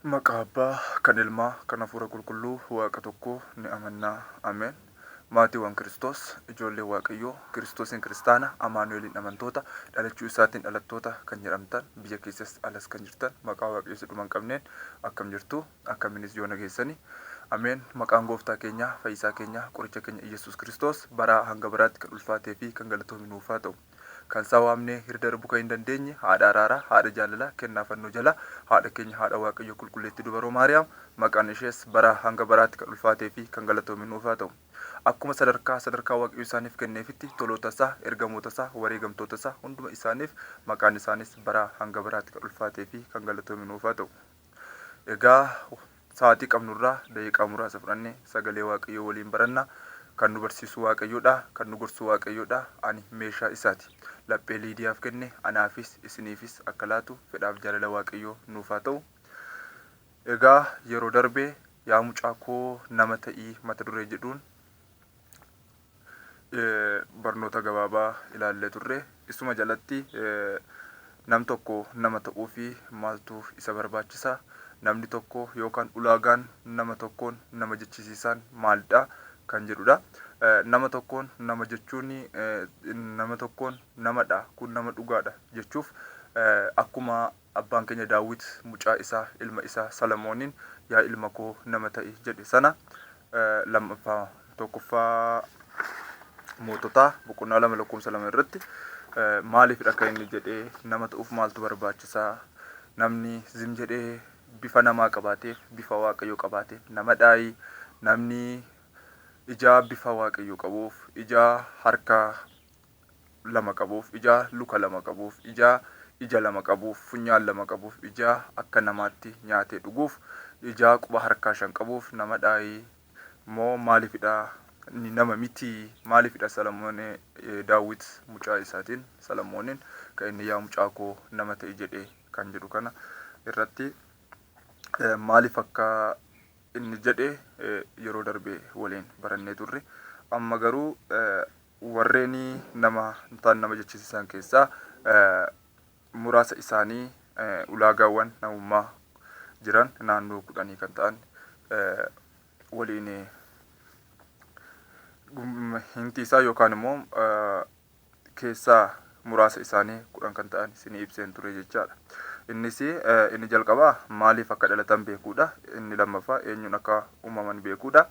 Maqaa Abbaa, kan Ilmaa, kan Hafuura Qulqulluu, Waaqa tokko ni amannaa. Ameen. Maatiiwwan Kiristoos, ijoollee Waaqayyoo, Kiristoosiin Kiristaana, Amaanu'eliin amantoota, dhalachuu isaatiin dhalattoota kan jedhamtan, biyya keessas alas kan jirtan, maqaa Waaqayyoo isa dhuma hin qabneen akkam jirtu, akkaminis yoona geessani. Ameen. Maqaan Gooftaa keenyaa, Fayyisaa keenya, Qoricha keenya Iyyasuus Kiristoos baraa hanga baraatti kan ulfaatee fi kan galatoomi nuuf haa ta'u. Kan isaa waamnee hir darbuu kan hin dandeenye, haadha araaraa, haadha jaalalaa, kennaa fannoo jalaa, haadha keenya haadha Waaqayyoo Qulqulleettii Dubaroo Maariyaam, maqaan ishees baraa hanga baraatti kan ulfaatee fi kan galatoome nuuf haa ta'u. Akkuma sadarkaa sadarkaa Waaqayyo isaaniif kenneefitti toloota isaa, ergamoota isaa, wareegamtoota isaa hunduma isaaniif maqaan isaanis baraa hanga baraatti kan ulfaatee fi kan galatoome nuuf haa ta'u. Egaa sa'aatii qabnurraa daqiiqaa muraasa fudhannee sagalee Waaqayyoo waliin baranna. Kan nu barsiisu Waaqayyoodha, kan nu gorsu Waaqayyoodha, ani meeshaa isaati. Laphee Liidiyaaf kenne anaafis isiniifis akka laatu fedhaaf jaalala Waaqayyoo nuuf haa ta'u. Egaa yeroo darbe yaa mucaa koo nama ta'ii mata duree jedhuun barnoota gabaabaa ilaallee turre. Isuma jalatti nam tokko nama ta'uufi maaltu isa barbaachisa? Namni tokko yookaan ulaagaan nama tokkoon nama jechisiisaan maalidha? Kan jedhudha. Nama tokkoon nama jechuun nama tokkoon namadha, kun nama dhugaadha jechuuf akkuma abbaan keenya Daawit mucaa isaa ilma isaa Salamooniin yaa ilma koo nama ta'i jedhe sana lammaffaa tokkoffaa moototaa boqonnaa 2 lakkoofsa 2 irratti maaliifidha kan inni jedhee nama ta'uuf maaltu barbaachisaa? Namni zim jedhee bifa namaa qabaateef bifa Waaqayyoo qabaateef nama dhaayi. Namni ijaa bifa Waaqayyoo qabuuf ijaa harka lama qabuuf, ijaa luka lama qabuuf, ijaa ija lama qabuuf, funyaan lama qabuuf, ijaa akka namaatti nyaatee dhuguuf, ijaa quba harkaa 5 qabuuf nama dhaayi moo maalifidha inni nama mitii? Maalifidha Salamoon Daawit mucaa isaatiin Salamooniin kan inni yaa mucaa koo nama ta'i jedhe kan jedhu kana irratti maaliif akka inni jedhe yeroo darbe waliin barannee turre. Amma garuu warreen nama hin taane nama jechisiisan keessaa muraasa isaanii ulaagaawwan namummaa jiran naannoo kudhanii kan ta'an waliin hinti isaa yookaan immoo keessaa muraasa isaanii 10 kan ta'an isinii ibseen ture jechaadha. Innis inni jalqabaa maaliif akka dhalatan beekuudha. Inni lammaffaa eenyuun akka uumaman beekuudha.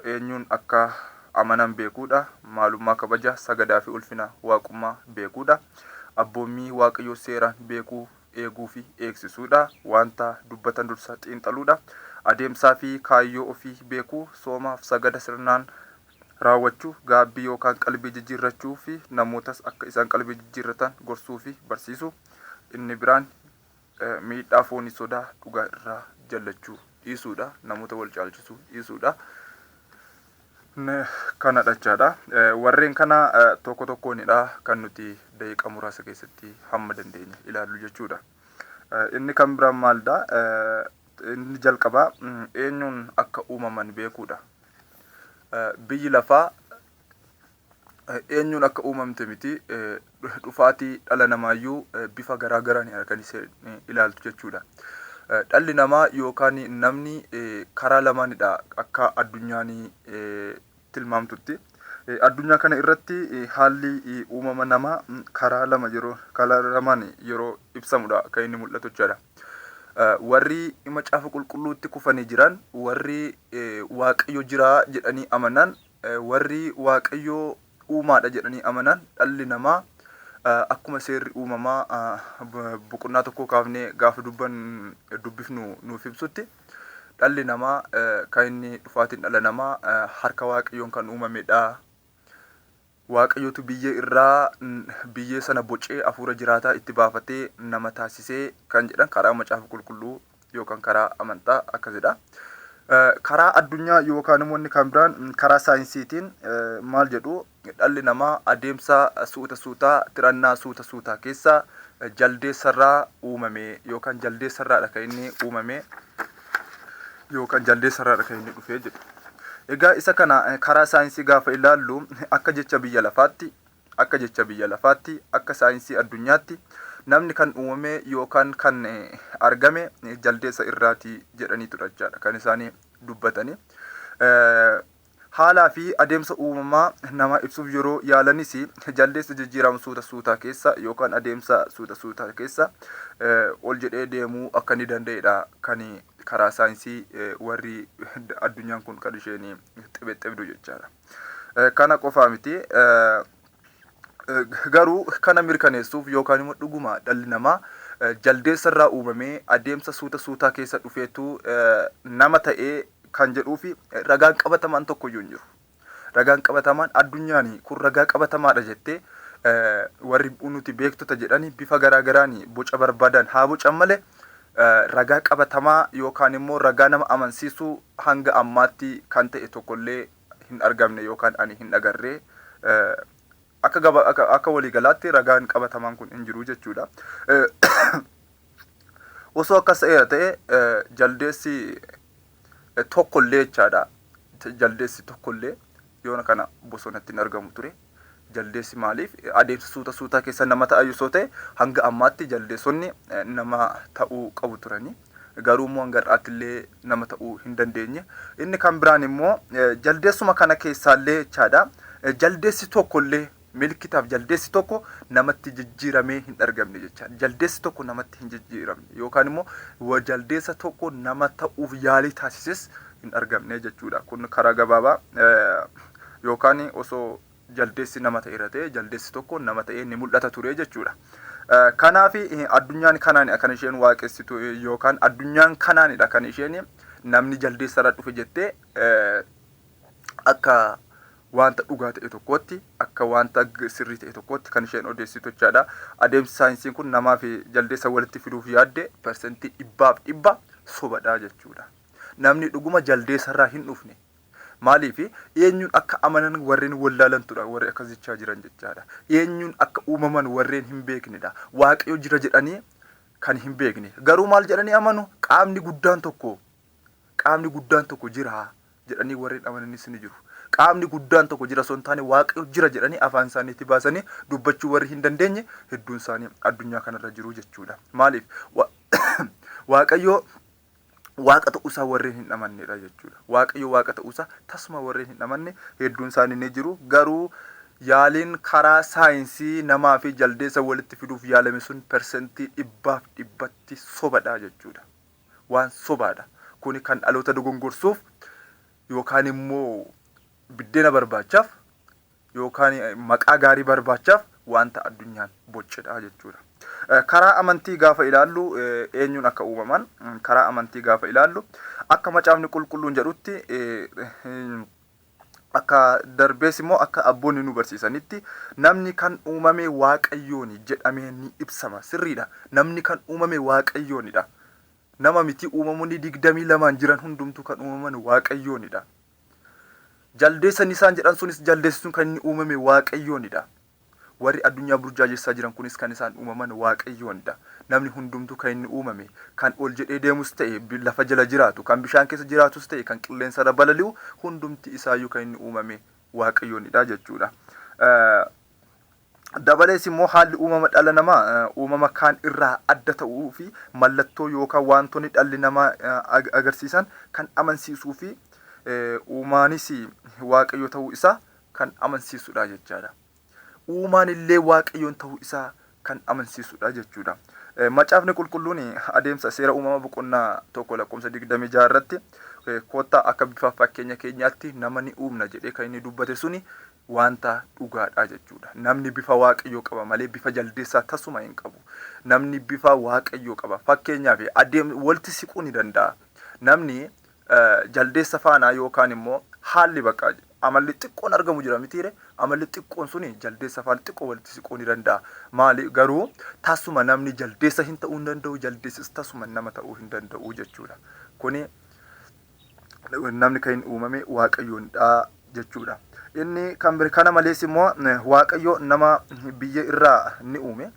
Eenyuun akka amanan beekuudha. Maalummaa kabaja, sagadaa fi ulfina waaqummaa beekuudha. Abboommii Waaqayyoo seeraan beekuu, eeguu fi eegsisuudha. Wanta dubbatan dursa xiinxaluudha. Adeemsaa fi kaayyoo ofii beekuu, soomaaf sagada sirnaan raawwachuu, gaabbii yookaan qalbii jijjiirrachuu fi namootas akka isaan qalbii jijjiirratan gorsuu fi barsiisuu. Inni biraan miidhaa foonii sodaa dhugaa irraa jallachuu dhiisuudha. Namoota wal caalchisuu dhiisuudha. Kanadha jechaadha. Warreen kana tokko tokkoonidha kan nuti daqiiqaa muraasa keessatti hamma dandeenye ilaallu jechuudha. Inni kan biraan maalidha? Inni jalqabaa eenyuun akka uumaman beekuudha. Biyyi lafaa eenyuun akka uumamte miti dhufaatii dhala namaayyuu bifa garaa garaan kan isheen ilaaltu jechuudha. Dhalli namaa yookaan namni karaa lamaanidha akka addunyaan tilmaamtutti. Addunyaa kana irratti haalli uumama namaa karaa lama yeroo karaa lamaan yeroo ibsamudha kan inni mul'atu jechuudha. Warri macaafa qulqulluutti kufanii jiran, warri Waaqayyo jira jedhanii amanan, warri Waaqayyo uumaadha jedhanii amanan, dhalli namaa akkuma seerri uumamaa boqonnaa tokkoo kaafnee gaafa dubban dubbifnu nuuf ibsutti, dhalli namaa kan inni dhufaatiin dhala namaa harka Waaqayyoon kan uumamedha. Waaqayyotu biyyee irraa biyyee sana bocee hafuura jiraataa itti baafatee nama taasisee kan jedhan karaa macaafa qulqulluu yookaan karaa amantaa akkasidha. Karaa addunyaa yookaan immoo inni kan biraan karaa saayinsiitiin maal jedhu dhalli namaa adeemsa suuta suutaa tirannaa suuta suutaa keessa jaldeessarraa uumame yookaan jaldeessarraadha kan inni uumame yookaan jaldeessarraadha kan inni dhufee jedhu. Egaa isa kana karaa saayinsii gaafa ilaallu akka jecha biyya lafaatti akka jecha biyya lafaatti akka saayinsii addunyaatti Namni kan uumame yookaan kan argame jaldeessa irraati jedhaniitudha jechaadha kan isaanii dubbatanii. Haalaa fi adeemsa uumamaa namaa ibsuuf yeroo yaalanis jaldeessa jijjiirama suuta suutaa keessa yookaan adeemsa suuta suutaa keessa ol jedhee deemuu akka inni danda'edha kan karaa saayinsii warri addunyaan kun kan isheen xibexxebdu jechaadha. Kana qofaa miti. Garuu kana mirkaneessuuf yookaan immoo dhuguma dhalli namaa jaldeessa irraa uumamee adeemsa suuta suutaa keessa dhufeetu nama ta'ee kan jedhuufi ragaan qabatamaan tokko iyyuu hin jiru. Ragaan qabatamaan addunyaan kun ragaa qabatamaadha jettee warri nuti beektota jedhanii bifa garaa garaan boca barbaadan haa bocan malee ragaa qabatamaa yookaan immoo ragaa nama amansiisuu hanga ammaatti kan ta'e tokkollee hin argamne yookaan ani hin agarree. Akka gaba akka waliigalaatti ragaan qabatamaan kun hin jiru jechuudha. Osoo akkas ta'eera ta'e jaldeessi tokkollee jechaadha. Jaldeessi tokkollee yoona kana bosonatti hin argamu ture. Jaldeessi maaliif adeemsa suuta suutaa keessa nama ta'a osoo ta'e hanga ammaatti jaldeessonni nama ta'uu qabu turani. Garuu immoo hanga har'aatti illee nama ta'uu hin dandeenye. Inni kan biraan immoo jaldeessuma kana keessaallee jechaadha. Jaldeessi tokkollee milkitaaf jaldeessi tokko namatti jijjiiramee hin argamne jechaadha. Jaldeessi tokko namatti hin jijjiiramne yookaan immoo jaldeessa tokko nama ta'uuf yaalii taasises hin argamne jechuudha. Kun karaa gabaabaa yookaan osoo jaldeessi nama ta'eera ta'e jaldeessi tokko nama ta'ee ni mul'ata ture jechuudha. Kanaaf addunyaan kanaanidha kan isheen waaqessitu yookaan addunyaan kanaanidha kan isheen namni jaldeessa irra dhufe jettee akka wanta dhugaa ta'e tokkootti, akka wanta sirrii ta'e tokkootti kan isheen odeessitu jechaadha. Adeemsi saayinsiin kun namaa fi jaldeessa walitti fiduuf yaadde 100% sobadha jechuudha. Namni dhuguma jaldeessa irraa hin dhufne. Maaliif eenyuun akka amanan warreen wallaalantudha warri akkas jechaa jiran jechaadha. Eenyuun akka uumaman warreen hin beeknedha. Waaqayyo jira jedhanii kan hin beekne. Garuu maal jedhanii amanu? Qaamni guddaan tokko, qaamni guddaan tokko jira jedhanii warreen amananis ni jiru. Qaamni guddaan tokko jira osoo hin taane Waaqayyo jira jedhanii afaan isaaniitti baasanii dubbachuu warri hin dandeenye hedduun isaanii addunyaa kanarra jiru jechuudha. Maaliif? Waaqayyo Waaqa ta'uusaa warreen hin amannedha jechuudha. Waaqayyo Waaqa ta'uusaa tasuma warreen hin amanne hedduun isaanii ni jiru. Garuu yaaliin karaa saayinsii namaa fi jaldeessa walitti fiduuf yaalame sun 100% sobadha jechuudha. Waan sobaadha. Kuni kan dhaloota dogongorsuuf yookaan immoo biddeena barbaachaaf yookaan maqaa gaarii barbaachaaf wanta addunyaan boccedha jechuudha. Karaa amantii gaafa ilaallu eenyuun akka uumaman karaa amantii gaafa ilaallu akka Macaafni Qulqulluun jedhutti, akka darbees immoo akka abboonni nu barsiisanitti, namni kan uumame Waaqayyooni jedhamee ni ibsama. Sirriidha. Namni kan uumame Waaqayyoonidha. Nama miti, uumamoonni 22n jiran hundumtuu kan uumaman Waaqayyoonidha. Jaldeessa inni isaan jedhan sunis, jaldeessi sun kan inni uumame Waaqayyoonidha. Warri addunyaa burjaajessaa jiran kunis kan isaan uumaman Waaqayyoonidha. Namni hundumtuu kan inni uumame, kan ol jedhee deemus ta'e lafa jala jiraatu, kan bishaan keessa jiraatus ta'e kan qilleensa irra balali'u, hundumti isaayyuu kan inni uumame Waaqayyoonidha jechuudha. Dabalees immoo haalli uumama dhala namaa uumama kaan irraa adda ta'uu fi mallattoo yookaan waantonni dhalli namaa agarsiisan kan amansiisuu fi uumaanis Waaqayyo ta'uu isaa kan amansiisudha jechaadha. Uumaan illee Waaqayyoon ta'uu isaa kan amansiisudha jechuudha. Macaafni Qulqulluun adeemsa Seera Uumama boqonnaa 1 lakkoofsa 26 irratti "Kottaa akka bifa fakkeenya keenyaatti nama ni uumna" jedhee kan inni dubbate suni wanta dhugaadha jechuudha. Namni bifa Waaqayyoo qaba malee bifa jaldeessaa tasuma hin qabu. Namni bifa Waaqayyoo qaba. Fakkeenyaaf adeem walitti siquu ni danda'a. Namni jaldeessa faana yookaan immoo haalli bakka amalli xiqqoon argamu jira mitiire, amalli xiqqoon suni jaldeessa faana xiqqoo walitti siquu ni danda'a. Maali garuu tasuma namni jaldeessa hin ta'uu hin danda'u, jaldeessis tasuma nama ta'uu hin danda'u jechuudha. Kuni namni kan inni uumame Waaqayyoonidha jechuudha. Inni kan bira kana malees immoo Waaqayyo nama biyya irraa ni uume.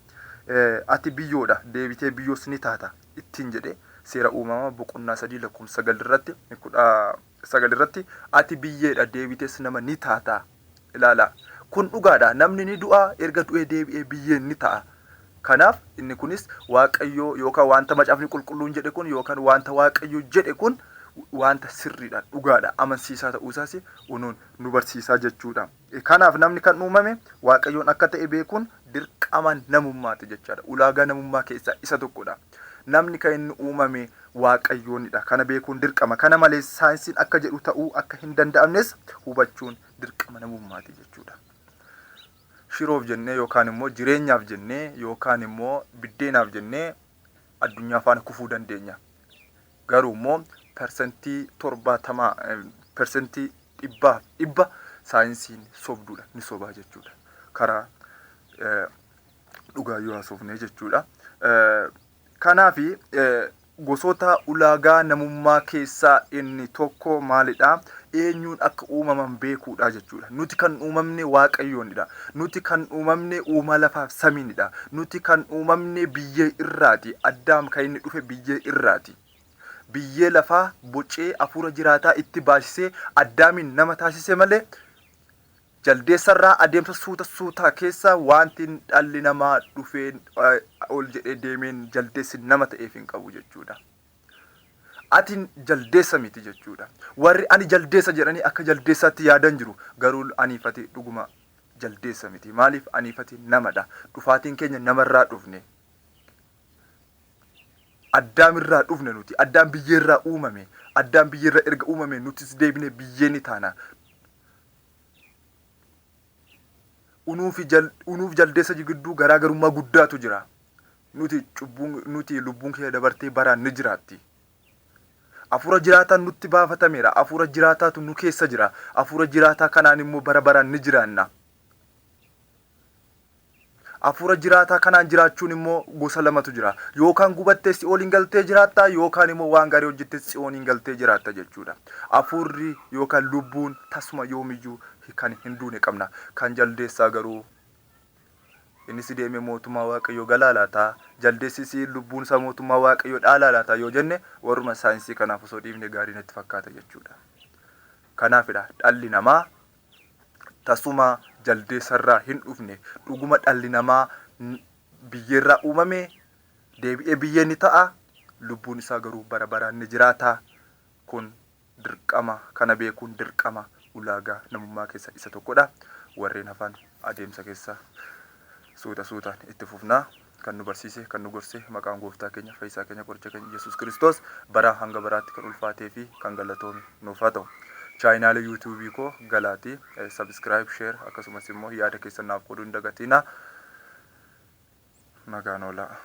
"Ati biyyoodha, deebitee biyyoos ni taata" ittiin jedhe. Seera Uumamaa boqonnaa 3 lakkoofsa 9 irratti, 19 irratti, "Ati biyyeedha, deebitees nama ni taata." Ilaala. Kun dhugaadha. Namni ni du'a, erga du'ee deebi'ee biyyeen ni ta'a. Kanaaf inni kunis Waaqayyoo yookaan wanta Macaafni Qulqulluun jedhe kun yookaan wanta Waaqayyo jedhe kun wanta sirriidha, dhugaadha, amansiisaa ta'uusaas unuun nu barsiisaa jechuudha. Kanaaf namni kan uumame Waaqayyoon akka ta'e beekuun dirqama namummaati jechaadha. Ulaagaa namummaa keessaa isa tokkodha. Namni kan inni uumame Waaqayyoonidha. Kana beekuun dirqama. Kana malees saayinsiin akka jedhu ta'uu akka hin danda'amnes hubachuun dirqama namummaati jechuudha. Shiroof jennee yookaan immoo jireenyaaf jennee yookaan immoo biddeenaaf jennee addunyaa faana kufuu dandeenya. Garuu immoo persentii 70, persentii dhibbaaf dhibba saayinsiin sobduudha, ni sobaa jechuudha. Karaa dhugaa yoo haasofne jechuudha. Kanaaf gosoota ulaagaa namummaa keessaa inni tokko maalidha? Eenyuun akka uumaman beekuudha jechuudha. Nuti kan uumamne Waaqayyoonidha. Nuti kan uumamne uumaa lafaaf samiinidha. Nuti kan uumamne biyyee irraati. Addaam kan inni dhufe biyyee irraati. Biyyee lafaa bocee hafuura jiraataa itti baasisee Addaamiin nama taasise malee jaldeessarraa adeemsa suuta suutaa keessa wanti dhalli namaa dhufee ol jedhee deemeen jaldeessi nama ta'eef hin qabu jechuudha. Ati jaldeessa miti jechuudha. Warri ani jaldeessa jedhanii akka jaldeessaatti yaadan jiru. Garuu aniifati dhuguma jaldeessa miti. Maaliif aniifati namadha. Dhufaatiin keenya namarraa dhufne. Addaamirraa dhufne nuti. Addaam biyyeerraa uumame. Addaam biyyeerraa erga uumame nutis deebinee biyyee ni taana. Unuuf jaldeessa gidduu garaagarummaa guddaatu jira. Nuti cubbuun nuti lubbuun keenya dabartee baraan ni jiraatti. Hafuura jiraataan nutti baafatameera. Hafuura jiraataatu nu keessa jira. Hafuura jiraataa kanaan immoo bara baraan ni jiraanna. Hafuura jiraataa kanaan jiraachuun immoo gosa lamatu jira. Yookaan gubattee si'ooliin galtee jiraatta yookaan immoo waan gaarii hojjettee tsiyooniin galtee jiraatta jechuudha. Hafuurri yookaan lubbuun tasuma yoomiyyuu kan hin duune qabna. Kan jaldeessaa garuu innis deemee mootummaa Waaqayyoo galaa laata? Jaldeessis lubbuun isaa mootummaa Waaqayyoo dhaalaa laata yoo jenne warruma saayinsii kanaaf osoo dhiifne gaarii natti fakkaata jechuudha. Kanaafidha dhalli namaa tasuma jaldeessarraa hin dhufne. Dhuguma dhalli namaa biyyeerraa uumame, deebi'ee biyyee ni ta'a, lubbuun isaa garuu bara baraan ni jiraata. Kun dirqama, kana beekuun dirqama ulaagaa namummaa keessa isa tokkodha. Warreen hafan adeemsa keessa suuta suutaan itti fufna. Kan nu barsiise, kan nu gorse, maqaan gooftaa keenya, fayyisaa keenya, qoricha keenya Yesuus Kiristoos baraa hanga baraatti kan ulfaatee fi kan galatoome nuuf haa ta'u. Chaayinaalee yuutuubii koo galaati subscribe, share akkasumas immoo yaada keessan naaf qooduu hin dagatinaa. Nagaan oolaa.